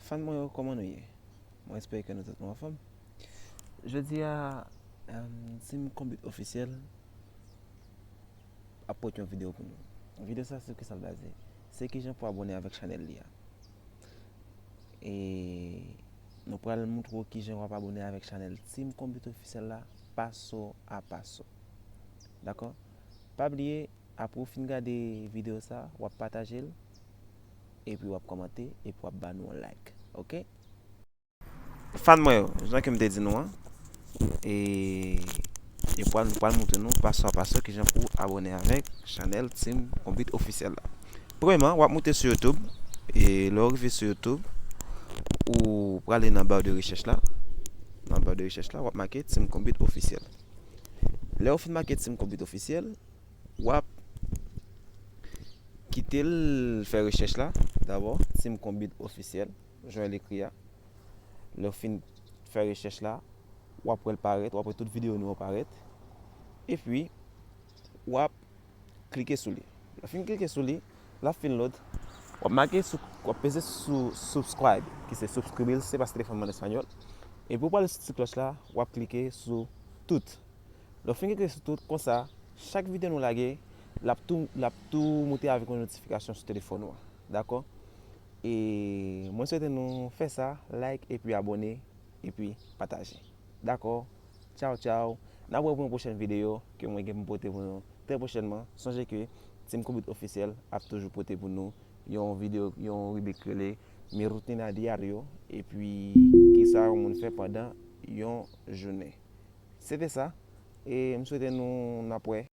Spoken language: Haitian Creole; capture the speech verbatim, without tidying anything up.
Fan mwen yo, kòman nou ye? Mwen espere ke nou tout nou anfòm. Jodi a, um, Team Konbit Ofisyèl ap pote yon videyo pou nou. Videyo sa, sou ki sa l baze? Se kijan pou abòne avèk chanèl li a. E nou pral moutre w kijan w ap abòne avèk chanèl Team Konbit Ofisyèl la, paso a paso. Dakò? Pa bliye, apre w fin gade videyo sa, w ap pataje l, epi w ap kòmante, epi w ap ba nou yon like. Oke? Fan mwen yo, jan ke m te di nou an, e, e pral, nou pral moutre nou paso a paso kijan pou abòne avèk chanèl Team Konbit Ofisyèl la. Premyèman, w ap moute sou YouTube, e lè w rive sou YouTube, ou prale nan ba de rechèch la. Nan ba de rechèch la, w ap make Team Konbit Ofisyèl. Lè w fin make Team Konbit Ofisyèl, w ap kite l fè rechèch la. Dabò, Team Konbit Ofisyèl, jan l ekri a. Lè w fin fè rechèch la, w ap wè l parèt, w ap wè tout videyo nou yo parèt. Epi, w ap klike sou li. Lè w fin klike sou li, l ap fin load. W ap make sou, w ap peze sou subscribe, ki se suscribirse, se pa telefòn mwen an espanyòl. Epi w prale sou ti klòch la, w ap klike sou tout. Lè w fin klike sou tout, konsa, chak videyo nou lage, l ap tou, l ap tou moute avèk yon notifikasyon sou telefòn ou an. Dakò? E mwen swete nou fè sa, like epi abòne, epi pataje. Dakò? Tchaw, tchaw. N ap wè pou yon pwochèn videyo ke mwen gen pou m pote pou nou trè pwochènman. Sonje ke Team Konbit Ofisyèl ap toujou pote pou nou yon videyo, yon ribrik rele Mi Rutina Diario, epi kisa yon moun fè pandan yon jounen. Se te sa. E m swete nou n ap wè